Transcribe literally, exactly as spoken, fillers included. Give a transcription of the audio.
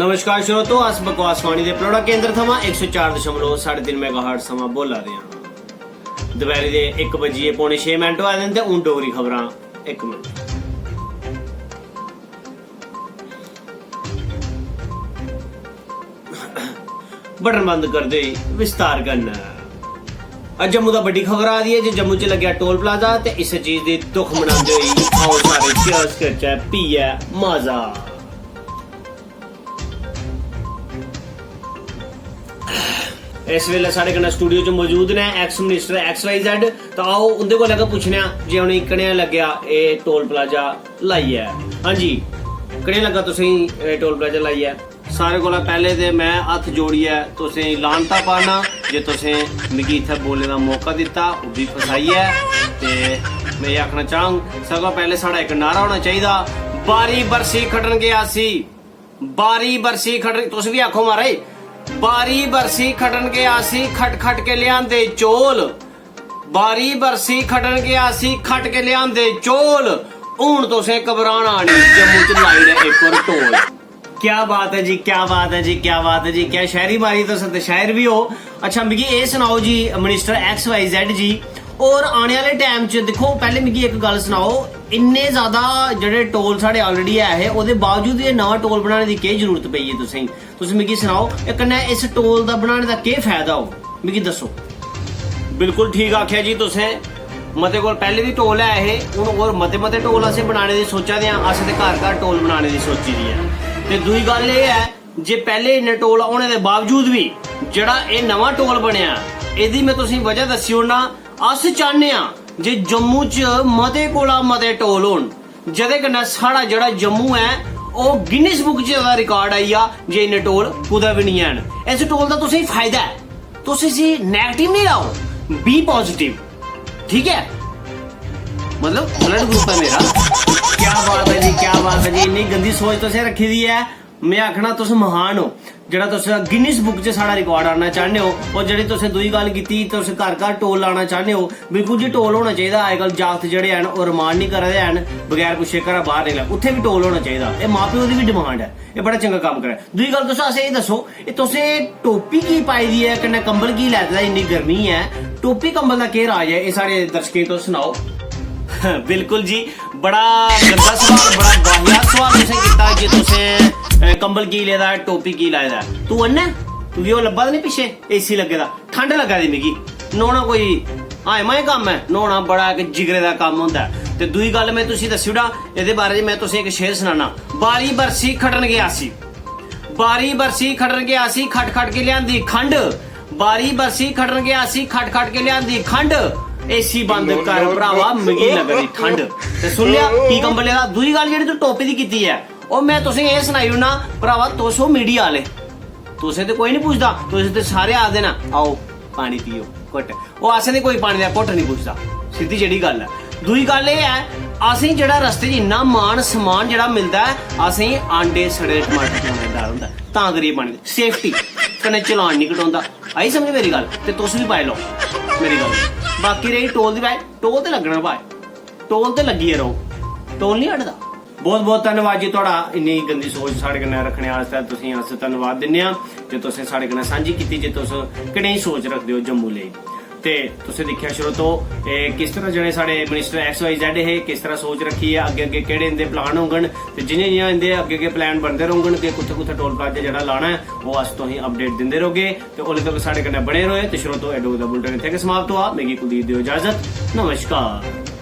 नमस्कार श्रोतो, अस बकवास वाणी दे पलौड़ा केंद्र थमां इक सौ चार दशमलव साढ़े तिन्न मेगाहर्ट्ज थमां बोल्ला दे आं। दपैह्‌री दे इक बजियै पौने छे मिंट होआ दे न ते हून डोगरी खबरां इक मिंट। बटन बंद करदे होई विस्तार कन्नै। अज्ज जम्मू दा बड्डी खबर आ दी ऐ जे जम्मू च लग्गेआ टोल प्लाजा ते इस चीज दी दुख मनांदे होई आओ सारे cheers करचै, पियै मजा। इस वेले साढ़े कन्नै स्टूडियो च मौजूद न ex minister X Y Z. तां आओ उं'दे कोला गै पुच्छने आं जे उ'नेंगी कनेहा लग्गेआ एह् टोल प्लाजा लाइयै। हां जी, कनेहा लग्गा तुसेंगी एह् टोल प्लाजा लाइयै? सारे कोला पैह्ले ते में हत्थ जोड़ियै तुसेंगी लानता पाना जे तुसें मिगी इत्थै बोलने दा मौका दित्ता, ओह् बी फसाइयै। ते में एह् आखना चाहंग, सारें कोला पैह्ले साढ़ा इक नारा होना चाहिदा, बारी बरसी खटन गै आसी, बारी बरसी खटन, तुस बी आखो महाराज, बारी बरसी खटन गै आसी, खट खट के लेआंदे चौल, बारी बरसी खटन गै आसी, खट के लेआंदे चौल। हून तुसें घबराना निं, जम्मू च लाई ओड़ेआ इक होर टोल। क्या बात है जी, क्या बात है जी, क्या बात है जी, क्या शायरी मारी तुस ते शायर भी हो। अच्छा, मिगी एह् सनाओ जी, मिनिस्टर एक्स वाई जेड जी, और आने आह्ले टाइम च दिक्खो, पैह्ले मिगी इक गल्ल सनाओ, इन्ने ज्यादा जेह्ड़े टोल साढ़े already ऐ हे, ओह्दे बावजूद एह् नमां टोल बनाने दी केह् जरूरत पेई ऐ तुसेंगी? तुस मिगी सनाओ, एह् कन्नै इस टोल दा बनाने दा केह् फायदा होग, मिगी दस्सो। बिल्कुल ठीक आखेआ जी तुसें, मते कोल पैह्ले बी टोल है हे, हून होर मते मते टोल असें बनाने दी सोचा दे आं, असें ते घर घर टोल बनाने दी सोची दी ऐ। ते दूई गल्ल एह् ऐ जे पैह्ले इन्ने टोल होने दे बावजूद बी जेह्ड़ा एह् नमां टोल बनेआ, एह्दी में तुसेंगी वजह दस्सी ओड़ना। अस चाह्न्ने आं जे जम्मू च मते कोला मते टोल होन, जेह्दे कन्नै साढ़ा जेह्ड़ा जम्मू ऐ, ओह् गिनीज बुक च एह्दा रिकार्ड आई जा जे इन्ने टोल कुतै बी निं हैन। इस टोल दा तुसेंगी फायदा ऐ, तुस इसी नेगेटिव निं लाओ, बी पॉजिटिव, ठीक ऐ? मतलब ब्लड ग्रुप है मेरा। क्या बात है जी, क्या बात है जी, इन्नी गंदी सोच तुसें रक्खी दी ऐ। में आखना तुस महान हो, जेह्ड़ा तुस गिनीज बुक च साढ़ा रिकार्ड आनना चाह्न्ने हो। और जेह्ड़ी तुसें दूई गल्ल कीती, तुस घर घर टोल लाना चाह्न्ने हो, बिल्कुल जी टोल होना चाहिदा। अजकल जागत जेह्ड़े हैन, ओह् रमान निं करा दे हैन, बगैर पुच्छे घरा बाहर निकले, उत्थै बी टोल होना चाहिदा। एह् मां प्यो दी बी डिमांड ऐ, एह् बड़ा चंगा कम्म करा दे। दूई गल्ल, तुस असें एह् दस्सो, एह् तुसें टोपी की पाई दी ऐ, कन्नै कंबल की लैते दा, इन्नी गर्मी ऐ, टोपी कंबल दा केह् राज ऐ, एह् साढ़े दर्शकें गी तुस सनाओ। बिल्कुल जी, बड़ा गंदा सवाल, बड़ा वाहियात सवाल तुसें कीता जे तुसें, अ, कंबल की लेदा ऐ, टोपी की लाए दा ऐ। तू अन्ना ऐ? तुगी ओह् लब्भा दा निं पिच्छे एसी लग्गे दा? ठंड लग्गा दी मिगी। न्हौना कोई हाए माए कम्म ऐ? न्हौना बड़ा इक जिगरे दा कम्म होंदा ऐ। ते दूई गल्ल में तुसी दस्सी ओड़ां, एह्दे बारे च में तुसें इक शेर सनाना। बारी बरसी खटन गे आसी, बारी बरसी खटन गे आसी, खट खट के लेआंदी खंड। बारी बरसी खटन गे आसी, खट खट के लेआंदी खंड। एसी बंद कर भरावा, मिगी लग्गा दी ठंड। ते सुन लेआ, की कंबले दा? दूई गल्ल जेह्ड़ी तूं टोपी दी कीती ऐ, ओह् में तुसें एह् सनाई ओड़ना, भरावा, तुस ओ मीडिया आह्ले, तुसें ते कोई निं पुछदा, तुसें ते सारे आखदे न, "आओ, पानी पियो, घुट्ट।" ओह् असें ते कोई पानी दा घुट्ट निं पुछदा। सिद्धी जेह्ड़ी गल्ल ऐ। दूई गल्ल एह् ऐ, असें जेह्ड़ा रस्ते च इन्ना मान सम्मान जेह्ड़ा मिलदा ऐ, असें आंडे सड़े दे टमाटर खाने दा डर होंदा ऐ, तां करियै पानी दी safety कन्नै चलान निं कटोंदा। आई समझ मेरी गल्ल? ते तुस बी पाई लैओ मेरी गल्ल। बाकी रेही टोल दी, भाई, टोल ते लग्गना, भाई, टोल ते लग्गियै रौह्ग, टोल निं हटदा। बहुत बहुत धन्नवाद जी थुआढ़ा, इन्नी गंदी सोच साढ़े कन्नै रक्खने आस्तै तुसेंगी अस धन्नवाद दिन्ने आं जे तुसें साढ़े कन्नै सांझी कीती जे तुस कनेही सोच रखदे ओ जम्मू लेई। ते तुसें दिक्खेआ श्रोतो, एह् किस तरह जेह्ड़े साढ़े मिनिस्टर एक्स वाई जेड हे, किस तरह सोच रक्खी ऐ, अग्गें अग्गें केह्ड़े इंदे प्लान होङन, ते जि'यां जि'यां इंदे अग्गें अग्गें प्लान बनदे रौह्ङन कि कुत्थै कुत्थै टोल प्लाजा जेह्ड़ा लाना ऐ, ओह् अस तुसेंगी अपडेट दिंदे रौह्गे। ते ओल्ले तक साढ़े कन्नै बने र'वो। ते श्रोतो, एह् डोगरी दा बुलेटिन इत्थै गै समाप्त होआ। मिगी कुलदीप देओ इजाजत। नमस्कार।